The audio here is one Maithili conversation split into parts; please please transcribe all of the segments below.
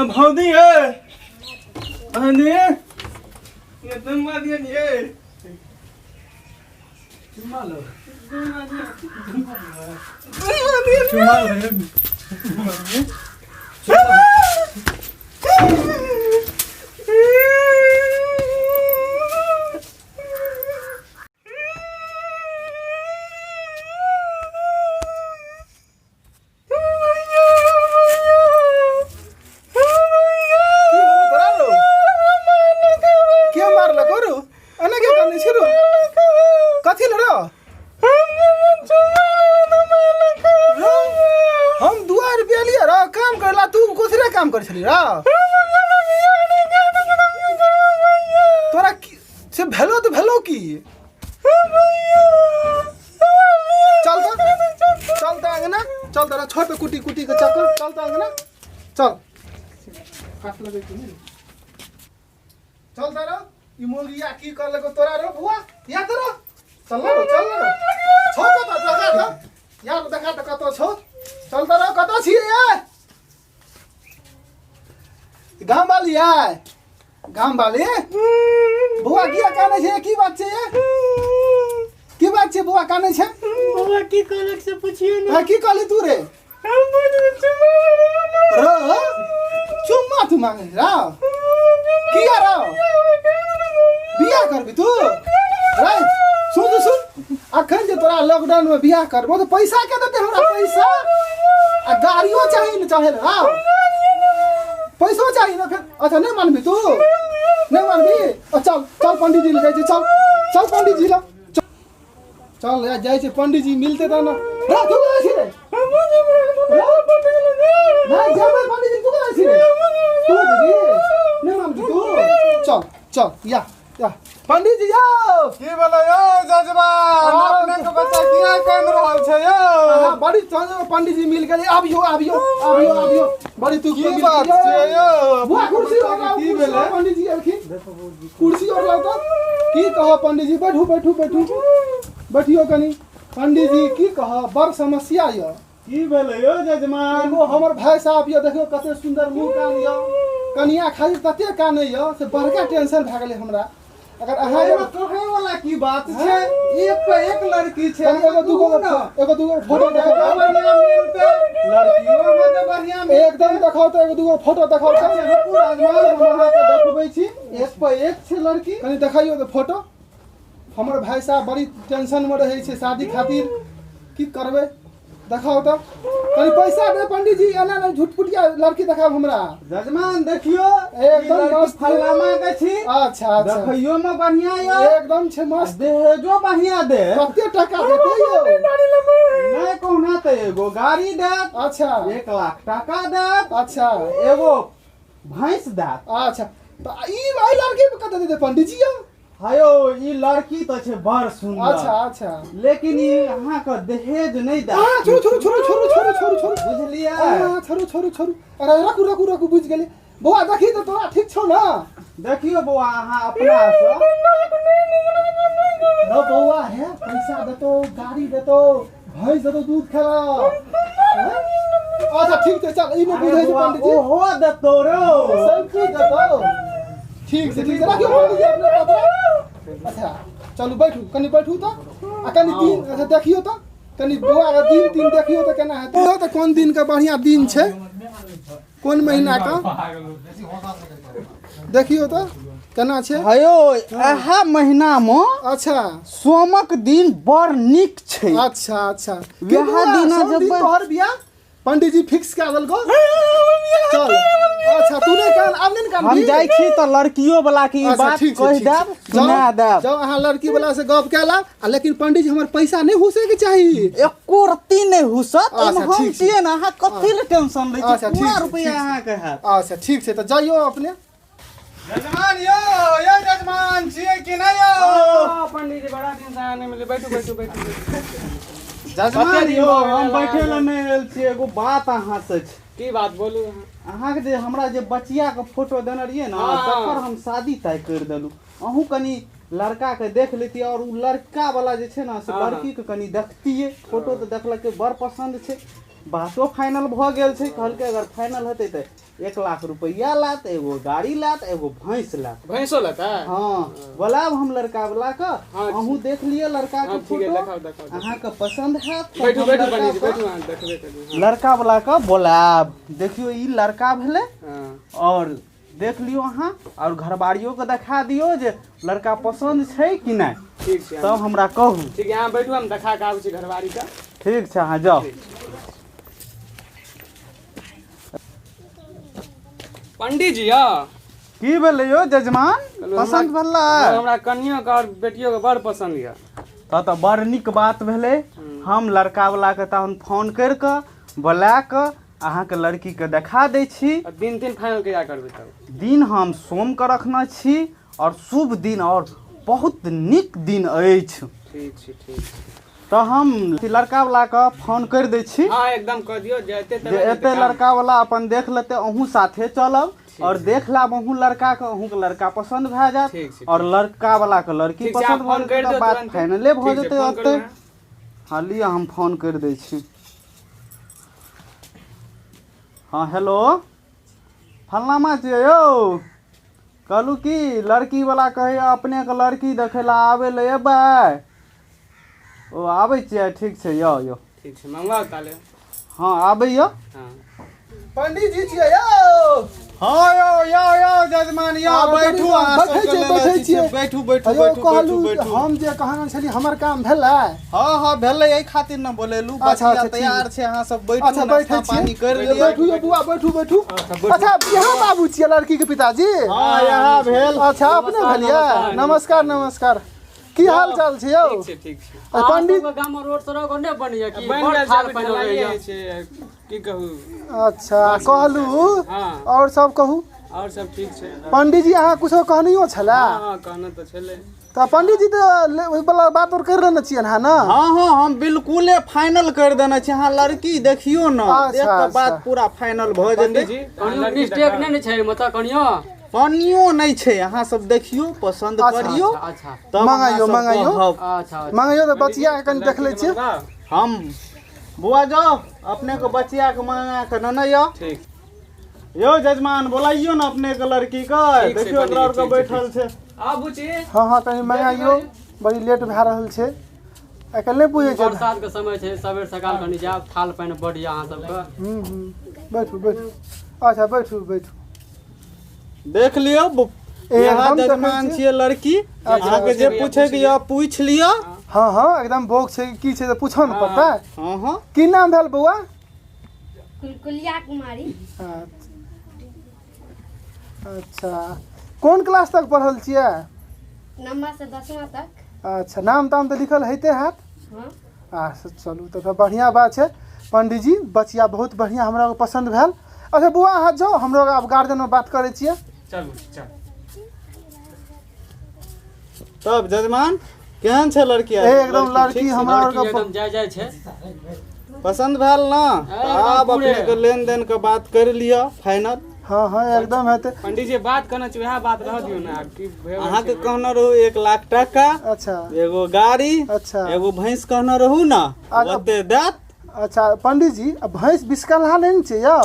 भौजी ये भौजी ये चुम्मा दिए नि ये चुम्मा लो चुम्मा दिए चुम्मा दिए चुम्मा लो की भेलो तोरा रो के मारलक रो एना के कानै छै रो कथी ले रो रो, हम दुआ रुपया लिए रो काम करला तू कोसरे काम कर छली रो तोरा से भेलो तऽ भेलो की चल तऽ चल तऽ अंगना चल तोरा छोट कुटी कुटी के चक्कर चल तऽ अंगना चल काट लगे कि नहीं चल तारा ई मोगिया की कर लगो तोरा रो बुआ या तोरा चल ना रो चल ना रो छौ कतऽ देखा तऽ या देखा तऽ कतऽ छौ चल तारा कतऽ छियै ये गाम वाली आय गाम वाली बौआ किया कानै छै की बात छै ये की बात छै बौआ कानै छै बौआ की कहलक से पुछियो ने हाँ की कहली तू रे रो चुम्मा तू मांगे रा किया रो बियाह करबी तू रे सुन सुन सुन अखन जे तोरा लॉकडाउन में बियाह करबो तो पैसा के देते हमरा पैसा आ गाड़ियो चाही ने चाहे रा पैसो चाही ने फिर अच्छा नहीं मानबी तू नहीं मानबी आ चल चल पंडित जी लग जाइ छै चल चल पंडित जी लग चल चल यार जाइ छै पंडित जी मिलते तऽ ना रे तू कहाँ छी रे नहीं जेबै पंडित जी तू कहाँ छी रे तू दीदी नहीं मानबी तू चल चल या या पंडित जी यौ की भेलै यौ जजमान हाँ। अपने के बच्चा किया कान रहल छै यौ हाँ, बड़ी पंडित जी मिल गेलै आबियो आबियो आबियो आबियो बड़ी तू की बात छै यौ बुआ कुर्सी और लाओ की कुर्सी भेलै और पंडित जी एलखिन कुर्सी और लाओ तऽ की कहब पंडित जी बैठू बैठू बैठू बैठियो कनी पंडित जी की कहब बड़ समस्या यऽ की भेलै यौ जजमान एगो हमर भाई साहब यऽ देखियौ कते सुन्दर मुँह कान यऽ कनिया खाली तते कानै यऽ से बड़का टेंशन भए गेलै हमरा अगर अहाँ एहिमे कहै वाला की बात छै एक पे एक लड़की छै कनी एगो दूगो ना एगो दूगो फोटो देखाउ बढ़िया मिलतै लड़कियो अहाँके बढ़िया मिलतै एकदम देखाउ तऽ एगो दूगो फोटो देखाउ तऽ अच्छा रुकू राजमान हम अहाँके देखबै छी एक पे एक छै लड़की कनी देखाइयो तऽ फोटो हमर भाई साहब बड़ी टेंशनमे रहै छै शादी खातिर की करबै देखाउ तऽ कनी पैसा दे पंडीजी एना नहि झूठ फुटिया लड़की देखाब हमरा जजमान देखियो एकदम ई लड़की मस्त। फलामा के छी अच्छा अच्छा देखैयो में बढ़िया यऽ एकदम छै मस्त दहेजो बढ़िया दे कते टका देते यौ नहीं कहुना तऽ एगो गाड़ी देत अच्छा 1 लाख टाका देत अच्छा एगो भैंस देत अच्छा तऽ ई एहि लड़की के कते देते पंडीजी यौ हयो ई लड़की तऽ छै बड़ सुंदर अच्छा अच्छा लेकिन ई अहाँके दहेज नहि दे आ छोड़ू छोड़ू छोड़ू छोड़ू छोड़ू छोड़ू छोड़ू बुझलियै आ छोड़ू छोड़ू छोड़ू अरे रखू रखू रखू बुझि गेलियै बौआ देखी तऽ तोरा ठीक छौ ने देखियौ बौआ अहाँ अपना सँ रौ बौआ हे पैसा देतो गाड़ी देतो भैंस देतो दूध खेला अच्छा ठीक छै चल ई नहि बुझै छै पंडित जी ओहो देतौ रौ सब चीज देतो ठीक छै ठीक छै राखियौ पंडित जी अपने पत्र अच्छा चलू बैठू कनि बैठू तऽ आ कनि दिन अच्छा देखियौ तऽ कनि बौआ के दिन तीन देखियौ तऽ केना हेतै तऽ कोन दिन के बढ़िआँ दिन छै कोन महीना के देखियौ तऽ केना छै हयो इएह महीना मे अच्छा सोमक दिन बड़ नीक छै अच्छा अच्छा वएह दिना सोम दिन जेबै। तोहर बियाह पंडित जी फिक्स कए देलको चल अच्छा तू नहि कान आब नहि ने हम कानबी जाइ छी तऽ लड़कियो वाला के ई अच्छा, बात ठीक छै, कहि ठीक छै। देब जाउ सुना देब जाउ अहाँ लड़की वाला से गप कए लाब आ लेकिन पंडित जी हमर पैसा नहि हुसै के चाही एको रत्ती नहि हुसत ओहिमे अच्छा, हम ठीक छै। छियै ने अहाँ कथी लए टेंशन लै छी अच्छा, ठीक पूरा छै, रुपैआ ठीक छै। अहाँके हैत अच्छा ठीक छै तऽ जाइयो अपने यजमान यौ यौ यजमान छियै कि नहि यौ पंडित जी बड़ा दिन से अहाँ नहि मिले बैठू बैठू बैठू यजमान कते दिन यौ भऽ गेल हम बैठे लए अहाँके? नहि आयल छी एगो बात अहाँ से छै की बात बोलू अहाँ अहाँके जे हमरा जे बचियाके फोटो देने रहियै ने तकर हम शादी तय करि देलहुँ अहूँ कनि लड़काके देख लेतियै आओर ओ लड़का वाला जे छै ने से लड़कीके कनि देखतियै फोटो तऽ देखलकै बड़ पसन्द छै बातो फाइनल भऽ गेल छै कहलकै अगर फाइनल हेतै तऽ 1 लाख रुपैआ लात, एगो गाड़ी लात, एगो भैंस लात। भैंसो लेता? हाँ, बोलाब हम लड़का वाला के। हाँ, अहूँ देख लिअ लड़का के हाँ, ठीक है। फोटो। देखाओ, देखाओ, देखाओ। अहाँके पसंद हैत तऽ बैठू हम बैठू लड़का पंडीजी, के- बैठू, अहाँ देखबे करू। हाँ। लड़का वाला के बोलाब। देखियौ, ई लड़का भेलै। हाँ। और देख लियौ अहाँ और घरबारियो के देखा दियौ जे लड़का पसंद छै कि नहि। ठीक छै। तब हमरा कहू। ठीक है, अहाँ बैठू, हम देखा के आबै छी घरवारी के। ठीक छै, अहाँ जाउ। पंडीजी यौ। की भेलै यौ जजमान? पसन्द भेलै? हमरा कनियो के और बेटियो के बड़ पसंद यऽ। तऽ तऽ बड़ नीक बात भेलै। हम लड़का वाला के तहन फोन करि कऽ बोला कऽ अहाँके लड़की के देखा दै छी। आ दिन दिन फाइनल कहिया करबै तब? दिन हम सोम के रखने छी और शुभ दिन और बहुत नीक दिन अछि। ठीक छै, ठीक छै। तऽ हम लड़का वाला के फोन करि दै छी। हाँ, एकदम कह दियौ, जे एतै जे एतै लड़का वाला, अपन देख लेतै। अहूँ साथे चलब और देख लाब अहूँ लड़का के। अहूँ के लड़का पसंद भए जायत ठीक छै। और लड़का वाला के लड़की ठीक छै, पसंद अहाँ भऽ फोन जेतै करि तऽ दियौ बात तुरन्ते। फाइनले भऽ ठीक छै, जेतै फोन करू ओतै। अहाँ। हाँ, लिअ, हम फोन करि दै छी। हाँ, हेलो, फल्लामा छियै यौ? कहलहुँ कि लड़की वाला कहैया अपनेके लड़की देखै लए आबै लए, एबै? ओ आबै छियै? ठीक छै, यौ यौ। ठीक छै, मंगवाउ ताले। हाँ, आबैया। हाँ। पंडीजी छियै यौ? हाँ यौ, यौ यौ जजमान यौ। आब बैठू अहाँ बैठै सबके छियै, लेने बैठै छी। छियै। बैठू बैठू। अयौ बैठू बैठू। कहलू बैठू। हम जे कहने छली, हमर काम भेलै? हाँ हाँ, भेलै। एहि खातिर ने बोलेलू। अच्छा, बचिया अच्छा, ठीक। तैयार छै, अहाँ सब बैठू। अच्छा, बैठै नाश्ता पानी छियै। करि लिअ। बैठू यौ बुआ, बैठू बैठू। अच्छा, यहाँ बाबू छियै लड़की के पिताजी? हाँ, यहाँ भेल। अच्छा, अपने भेलियै। नमस्कार नमस्कार, की हाल चाल छै यौ? ठीक छै, ठीक छै। आ पंडित गाम में रोड सड़क और नहीं बनी की? बनि बड़ गेल छै, थाल अभी पानि ढलाइए होइए। छै, की कहू। अच्छा, कहलू। हाँ। और सब कहू। और सब ठीक छै। पंडीजी, अहाँ कुछो कहनियो छलै? हाँ हाँ, कहना तऽ छलै। तऽ पंडीजी तऽ ओहि वाला बात और करि लेने छियै अहाँ ने? हाँ हाँ, हम बिल्कुले फाइनल कर देने छी। अहाँ लड़की देखियौ ने। अच्छा, देख कऽ बात अच्छा। पूरा फाइनल भऽ जेतै। पंडीजी, कनियो मिस्टेक नहीं ने छै, मतलब कनियो पानियो नहि छै। अहाँ सब देखियौ, पसंद अच्छा, करियौ। अच्छा। तब मंगाइयौ, अहाँ सब मंगाइयौ। कहब। अच्छा अच्छा। मंगैयौ तऽ बचिया के कनि देख लै छियै। हम बुआ जाओ, अपने के बचिया के मंगा के नेने यौ। ठीक। यौ जजमान, बोलाइयो ने अपने के लड़की के। ठीक छै, देखियौ, ओकरा पंडीजी, आरके ठीक छै, बैठल छै। आ बुची। हँ हँ, कनि मंगाइयौ, बड़ी लेट भए रहल छै आइ काल्हि, नहि बुझै छै। बरसात के समय छै, सबेर सकाल कनि जायब, थाल पानि बड यऽ अहाँ सबके। हूँ हूँ, बैठू बैठू। अच्छा, बैठू बैठू। देख लियौ यहाँ एकदम देखै जजमान छियै। छियै लड़की। अहाँके जे पूछे के यऽ पूछि लिअ। हँ हँ, एकदम भोग छै की छै तऽ पूछऽ ने पड़तै। हँ हँ। की नाम भेल बौआ? कुलकुलिया कुमारी। अच्छा, कोन क्लास तक पढ़ल छियै? नम्बर से 10वां तक। अच्छा, नाम ताम तऽ लिखल होइते हैत? हाँ। आ चलू, तऽ तऽ बढ़िआँ बात छै पंडीजी। बचिया बहुत बढ़िआँ हमरा पसन्द भेल। अच्छा बौआ, अहाँ जाउ, हमरो आब गार्जियनमे बात करै छियै। चलू चल। तब जजमान, केहन छै लड़की? एकदम लड़की ठीक छै? हमरा लड़की आरके एकदम जाय जाय छै। पसंद भेल ने? तऽ एकदम आब पूरे। अपने के लेन देन के बात कर लिअ फाइनल। हँ हँ, एकदम हेतै। पंडीजी, बात करना छै, वएह बात रह दियौ ने आब की भेल। अहाँके कहने रहू 1 लाख टाका, अच्छा। एगो गाड़ी, अच्छा। एगो भैंस कहने रहू ने। ओते देत। अच्छा पंडीजी, आ भैंस बिस्कलहा नहि ने छै यौ?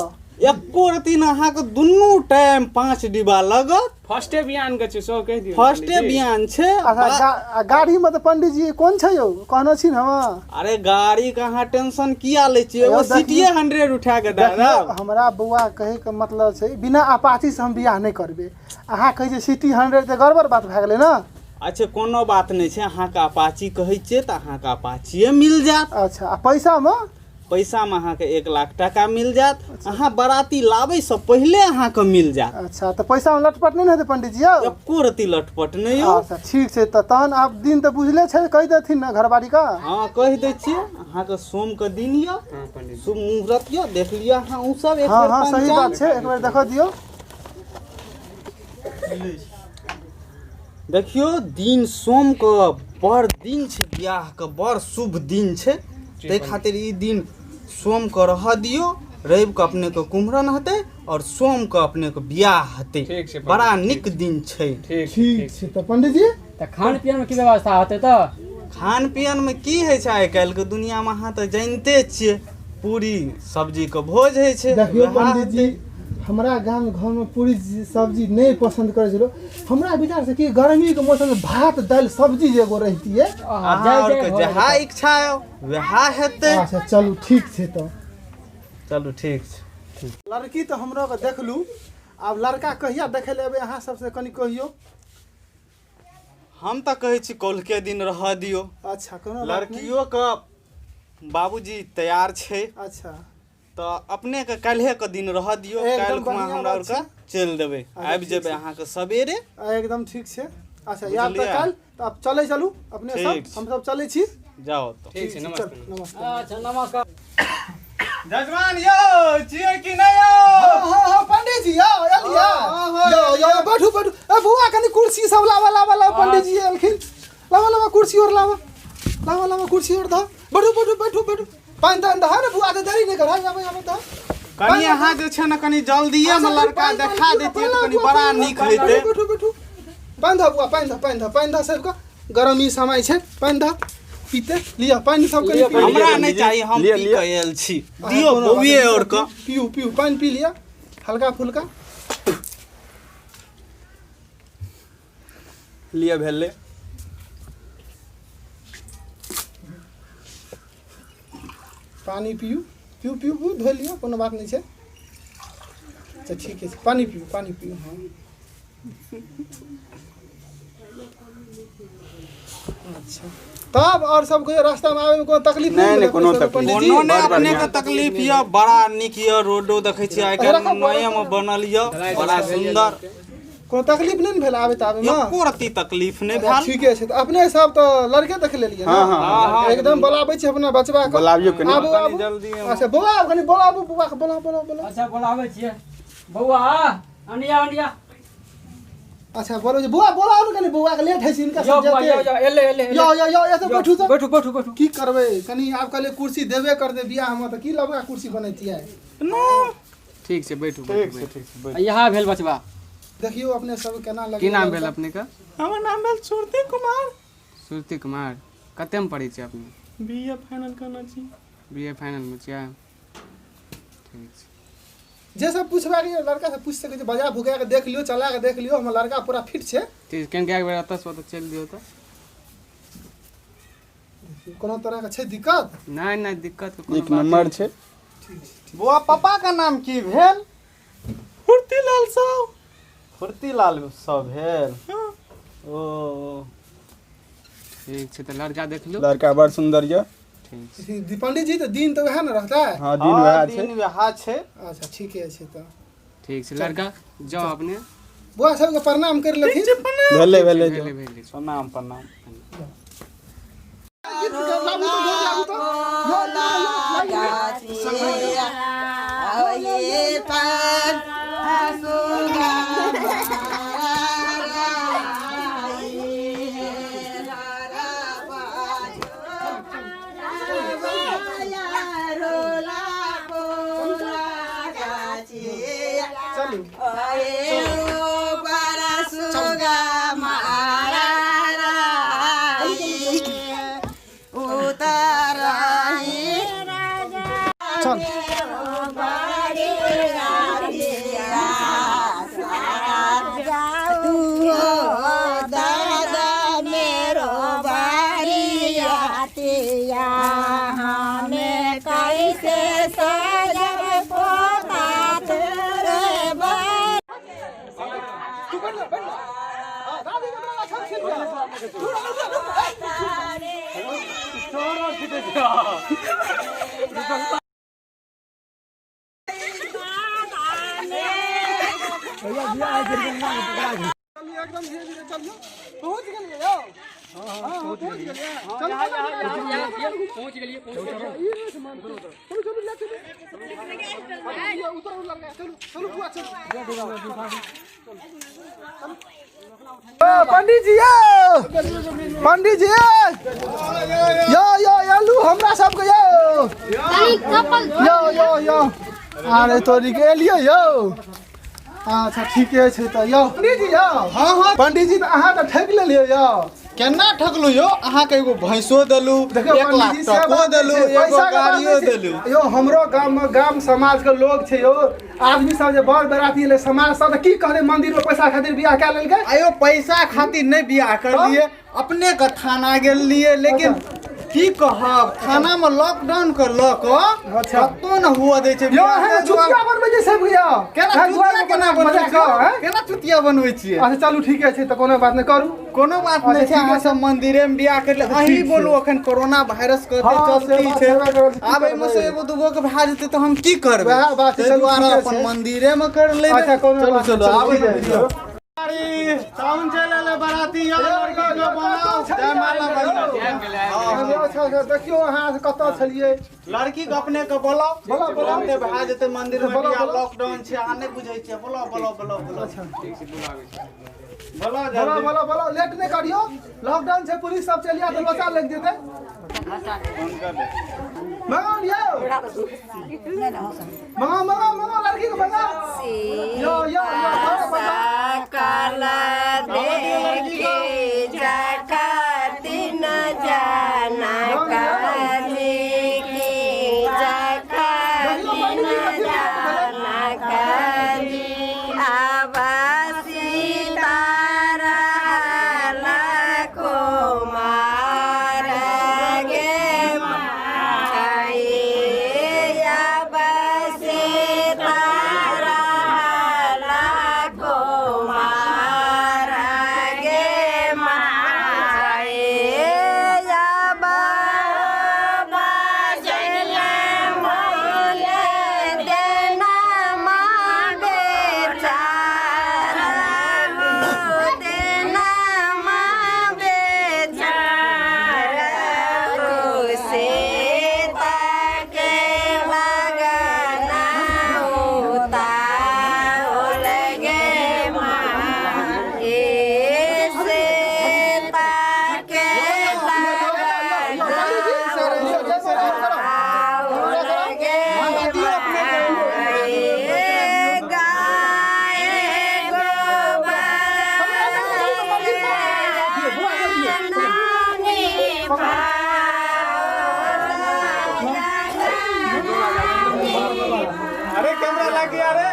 एको रति ने। अहाँके दुनू टाइम 5 डिब्बा लगत। फर्स्टे बियान के छै, सब कहि दियौ। फर्स्टे पंडीजी। बियान छै। अच्छा, आ गाड़ीमे तऽ पंडीजी कोन छै यौ, कहने छी ने हम? अरे, गाड़ी के अहाँ टेंशन किया लै छियै? एगो यौ, देखियौ- सिटीए 100 उठा के दए देखियौ, देब। हमरा बौआ कहैके मतलब छै, बिना अपाची से हम बियाह नहि करबै। अहाँ कहै छियै सिटी 100, तऽ गड़बड़ बात भए गेलै ने। अच्छा, कोनो बात नहि छै। अहाँके अपाची कहै छियै तऽ अहाँके अपाचिए मिल जायत। अच्छा, आ पैसामे? पैसामे अहाँके 1 लाख टाका मिल जायत। अहाँ बराती लाबै से पहिले अहाँके मिल जायत। अच्छा, तऽ पैसामे लटपट नहि ने हेतै पंडीजी यौ? एको रति लटपट नहि यौ। अच्छा, ठीक छै। तऽ तहन आब दिन तऽ बुझले छै, कहि देथिन ने घरवारीके। हँ, कहि दै छियै। अहाँके सोमके दिन यऽ, हँ पंडीजी। शुभ मुहूर्त यऽ। देख लिअ अहाँ ओ सब एक हँ बेर हँ, सही पंचांग। बात छै, एक बेर देखऽ दियौ। देखियौ, दिन सोमके बड़ दिन छै, बियाहके बड़ शुभ दिन छै। ताहि खातिर ई दिन सोमके रहऽ दियौ। रविके अपनेके कुम्हरन हेतै आओर सोमके अपनेके बियाह हेतै। ठीक छै, बड़ा पंडीजी, नीक दिन छै। ठीक। ठीक छै तऽ पंडीजी। तऽ खान पियन मे की व्यवस्था होतै तऽ? खान पियनमे की होइ छै, आइ काल्हिके दुनिआँमे अहाँ तऽ जानिते छियै, पूरी सब्जीके भोज होइ छै। देखियौ वएह पंडीजी। हेतै। हमरा गाम घरमे पूरी सब्जी नहि पसन्द करै छै लोक। हमरा विचारसँ कि गर्मीके मौसममे भात दालि सब्जी जे एगो रहितियै। अहाँ आओरके जएह इच्छा यऽ वएह हेतै। अच्छा चलू ठीक छै तऽ। चलू ठीक छै। लड़की तऽ हमरो के देखलू, आब लड़का कहिया देखै लए एबै अहाँ सबसँ कनि कहियौ। हम तऽ कहै छी कौल्हके दिन रहऽ दियौ। अच्छा कोनो बात नहि। लड़कियोके बाबूजी तैयार छै। अच्छा तऽ अपनेके काल्हिएके दिन रहऽ दियौ, एकदम काल्हि खुमा बढ़िआँ हमरा बात आओरके छै। चलि देबै, अच्छा, आबि ठीक जेबै छै। अहाँके सबेरे। एकदम ठीक छै। अच्छा याद तऽ बुझलियै? काल्हि तऽ आब चलै चलू अपने सब, ठीक छै। हमसब चलै छी। जाउ तऽ। ठीक छै, नमस्ते। चलू, नमस्ते। अच्छा नमस्कार। जजमान यौ छियै कि नहि यौ? हाँ हाँ पंडित जी यौ एलियै। यौ यौ बैठू बैठू। ए बौआ कनि कुर्सी सब लाबऽ लाबऽ लाबऽ, पंडित जी एलखिन। लाबऽ लाबऽ कुर्सी और लाबऽ लाबऽ लाबऽ कुर्सी और दऽ। बैठू बैठू बैठू बैठू। पानि तानि दऽ ने बुआ, तऽ देरी नहि कर। आबै आबै दऽ। कनि अहाँ जे छै ने कनि जल्दिए मे लड़का देखा दैतियै तऽ कनि बड़ा नीक होइतै। बैठू बैठू। पानि दऽ बुआ, पानि दऽ पानि दऽ पानि दऽ सबके। गरमी समय छै, पानि दऽ पीते लिअ पानि सब कनि पी। हमरा नहि चाही, हम लिअ, पी लिअ। कऽ आयल छी। अहाँ दियौ कोनो बात बौए नहि, आओर के। पियू पियू पानि पी लिअ हल्का फुल्का। लिअ भेलै। पानि पियू पियू पियू पियू, धो लिअ, कोनो बात नहि छै। अच्छा ठीके छै, पानि पियू पानि पियू। हँ अच्छा तब आओर सब कहियो रास्तामे आबैमे कोनो तकलीफ नहि, भेल नहि, कोनो अपने सबके, तकलीफ। पंडीजी? कोनो नहि बड़ अपने बढ़िआँ। के तकलीफ यऽ, बड़ा नीक यऽ रोडो देखै छियै आइ काल्हि रखो, नये मे बनल यऽ, बड़ा सुन्दर। कोनो तकलीफ नहि ने भेल आबैत आबैमे? एको रत्ती तकलीफ नहि भेल। ठीके छै। तऽ अपने सब तऽ लड़के देख लेलियै ने? हाँ, हाँ, हाँ। एकदम बोलाबै छी अपना बचबा के। बोलाबियौ कनि। आबू कनि आबू। जल्दी हम- अच्छा बौआ आब कनि बोलाबू बौआ के, बोला बोला बोला। अच्छा बोलाबै छियै बौआ, अनिया अनिया। अच्छा बोलो जे बौआ बोलाउ ने कनि, बौआ के लेट होइ छै हिनका यौ सब बौआ यौ जेतै। यौ एले एले एले। यौ यौ यौ एतऽ बैठू तऽ। बैठू बैठू बैठू। की करबै कनि आब कहलियै कुर्सी देबे करतै बियाहमे तऽ की लबका कुर्सी बनैतियै। ठीक छै बैठू ठीक बैठू। छै ठीक छै बैठ। यहाँ भेल बचबा। देखियौ अपने सब केना लगै। की नाम भेल अपने के? हमर नाम भेल सुरती कुमार। सुरती कुमार। कतेमे पढ़ै छियै अपने? बी ए फाइनल करने छी। बी ए फाइनलमे छियै? ठीक छै। जे सब पूछबाक यऽ लड़का से पूछि सकै छी, बजा भुका के देख लियौ, चला के देख लियौ, हमर लड़का पूरा फिट छै। ठीक छै, कनि एक बेर एतऽसँ ओतऽ चलि दियौ तऽ। कोनो तरह के छै दिक्कत? नहि नहि दिक्कत के कोनो एक बात नंबर नहि। छै। बौआ पापा के नाम की भेल? फुर्तीलाल साहु। फुर्तीलाल सब भेल। ओ ठीक छै तऽ लड़का देख लू। लड़का बड़ सुन्दर यऽ। ठीक छै। पंडित जी तऽ दिन तऽ वएह ने रहतै? हाँ दिन वएह छै। दिन वएह छै। अच्छा ठीके छै तऽ। ठीक छै लड़का जाउ अपने। बौआ सबके प्रणाम कर लेथिन। भेलै भेलै। भेलै भेलै। प्रणाम प्रणाम। गीत लाबू तऽ भोग लागू तऽ। यौ, यौ, यौ, चलू। चल। तू बैठ ले, बैठ ले। हाँ, दादी के बड़ा अच्छा छीन लिया। चलिए एकदम धीरे धीरे चलियो। पहुंच गेलियै यौ। हाँ, हाँ, पहुंच गेलियै। चलू, चलू, चलू, पहुँच गेलियै पहुँच गेलियै। ई नहि छै मानते। चलू चलू ले चलू। ये उतरो लड़का, चलू चलू बुआ चलू। पंडित जी यौ, पंडित जी यौ, यौ एलू हमरा सबके यौ। कनि कपल यौ यौ यौ अरे तोरी के एलियै यौ। अच्छा ठीके छै तऽ यौ पंडित जी यौ। हाँ हाँ पंडित जी तऽ अहाँ तऽ ठकि लेलियै यौ। केना ठकलू यौ? अहाँके एगो भैंसो देलू, देखियौ 1 लाख पंडीजी, से टको बात देलू, नहि छै, एगो पैसा के बात गाड़ियो नहि छै। देलू। यौ हमरो गाम में गाम समाज के लोग छै यौ, आदमी सब जे बर बराती एलै, समाज सब तऽ की कहले, मंदिर में पैसा खातिर बियाह कए लेलकै। आयो पैसा खातिर नहि बियाह करलिए, अपने के थाना गेलिए, लेकिन की कहब, थाना में लॉकडाउन के लऽ कऽ अच्छा। कतौ न हुआ दै छै। यौ बियाह अहाँ ताहि दुआरे- चुतिया बनबै छै सब यौ। केना अहाँ चुतिया दुआरे केना पर बनबै मजाक छियै? करू, हैं? केना चुतिया बनबै छियै? अच्छा चलू ठीके छै, तऽ कोनो बात नहि करू। कोनो बात अच्छा, नहि छै, ठीके अहाँ छै। सब मंदिरे में बियाह कर ले। अच्छा, अहीं ठीक छै। बोलू, अखन कोरोना वायरस के हँ, से चलती बात छै, छेबे करै छै, की आब एहिमे से करबै? एगो दूगो के भए जेतै तऽ हम की करबै? वएह बात छै, ताहि चलू, दुआरे ठीके अपन छै। मंदिरे में कर लेबै। अच्छा, कोनो चलू बात नहि, चलू, चलू, आबै ठीक छी। छै। साउन चलि एलै बराती यौ, लड़की के बनाउ, जयमाला बनाउ। अच्छा अच्छा, देखियौ अहाँ कतऽ छलियै। लड़की के अपने के बोलाउ, बोलाउ, बोलाउ। तुरन्ते भए जेतै मंदिर में बोलाउ, बियाह। बोलाउ। लॉकडाउन छै, अहाँ नहि बुझै छियै। बोलाउ बोलाउ बोलाउ बोलाउ। अच्छा। बोलाउ बोलो जल्दी। बोलो बोलो, लेट नहि करियौ, लॉकडाउन छै, पुलिस सब चलि आयत तऽ लोचा लागि जेतै। मंगाउ यौ, मंगाउ मंगाउ मंगाउ, लड़की के मंगाउ। यो यो यो, थोड़ा पैसा। काला देखे जकाती न जाना काजी की जकाती न जाना काजी आवासी तारा लाखो मार गे माए आवासी तारा लाखो मार गे माए देना माँ बेचारा देना माँ बेचारा सीता के लगना उतार गे माँ ए सीता के लगना गे गाय अरे कैमरा लागी, अरे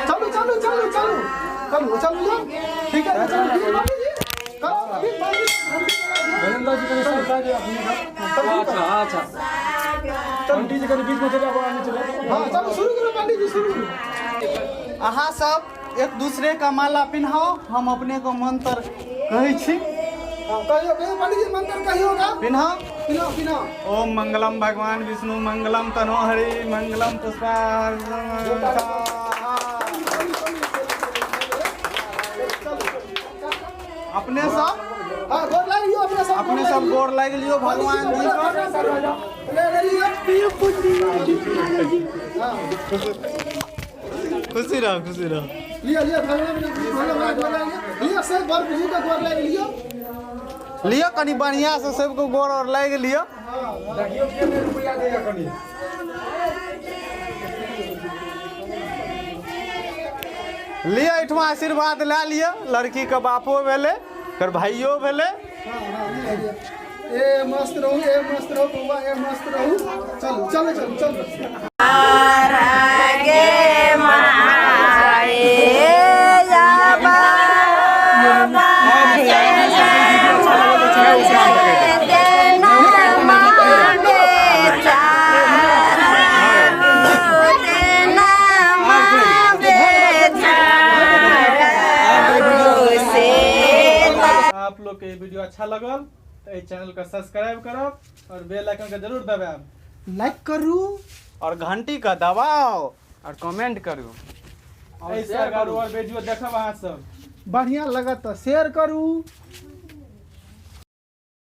चलू चलू चलू चलू चलू चलू यौ, ठीक है, चलू ठीक है, पंडीजी करो, ठीक पंडीजी। अच्छा अच्छा, पंडित जी कनि बीच में चलि आबू, आगे चलि आबू। हाँ चलू शुरू करू पंडीजी, शुरू करू। अहाँ सब एक दूसरे का माला पिन्हाओ, हम अपने को मंत्र कहै छी। हाँ, कहियौ कहियौ पंडीजी, मंत्र कहियौ ना। पिन्हाओ। पिनाओ पिनाओ। ओम मंगलम भगवान विष्णु मंगलम तनोहरि मंगलम पुष्पा। अपने सब हाँ गोर लागि लियौ अपने सब। अपने सब गोर लागि लियौ भगवान जी को। ले ले लियौ। खुशी रहो, खुशी रहो। लियो लियो, भगवान भगवान गोर लागि लियौ। लियो से बर बुजुर्ग के गोर लागि लियौ। लियो कनि बढ़िया से सबको गोर और लागि लियो। देखियौ के नहि रुपैआ दैया कनि। लियो एहिठमा आशीर्वाद लए लियो। लड़की के बापो भेलै, कर भाइयो भेलै। हाँ हाँ, लियो लियो। ए मस्त रहू, ए मस्त रहू बौआ, ए मस्त रहू। चलू चलू चलू चलू। गे माए देना माँ बेचारा देना माँ बेचारा सीता। आप लोग के ये वीडियो अच्छा लगल तो इस चैनल का सब्सक्राइब करब और बेल आइकन के जरूर दबाब। लाइक करू और घंटी का दबाओ और कमेंट करू और शेयर करू और वीडियो देखब अहाँ सब बढ़िया लगत तो शेयर करू।